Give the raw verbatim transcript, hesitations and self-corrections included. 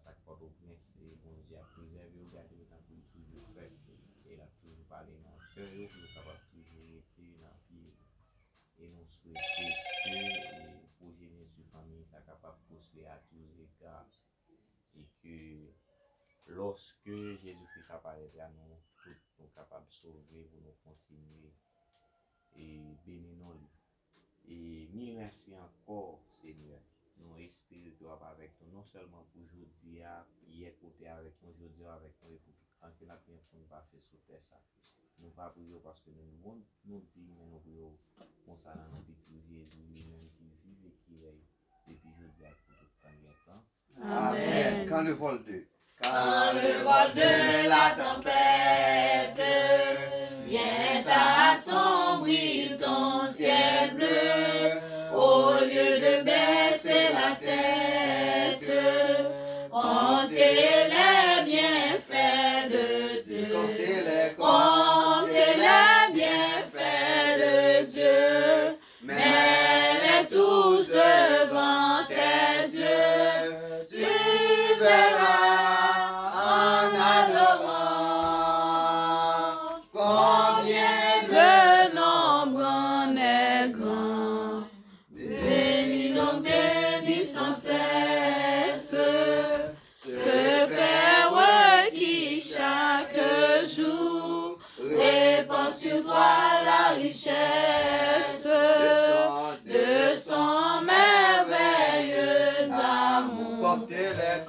Sa k Pòtoprens, e Bondye ap prezève yo, gade yo tankou li toujou fè, e l ap toujou pale nan kè yo, pou yo kapab toujou rete nan pye yo. E nou swete ke, e, pwojeniti fanmi sa kapab pwospere a tout ega, e ke lòske Jezi Kris ap parèt la, nou tout nou kapab sove pou nou kontinye e beni non li. E mil mèsi ankò, Senyè. Nou espere ke w ap avèk nou, non sèlman pou jodi a, yè ke w te avèk nou, jodi a w avèk nou, e pou tout tan ke n ap gen pou n pase sou tè sa. Nou pa priye w paske nou bon, nou di, men nou priye w konsa nan non Pitit ou Jezi, li menm ki viv e ki rèy depi jodi a pou tout tan gen tan. Amen. Quand le vol de, quand le vol de la tempête vient assombrir ton ciel bleu, au lieu de baisser la tête, compter les bienfaits de Dieu, compter les bienfaits de Dieu. Mets-les tous devant tes yeux, tu verras en adorant combien le nombre en est grand. Bénis donc, bénis sans cesse ce Père qui chaque jour répand sur toi la richesse de son merveilleux amour. Compter les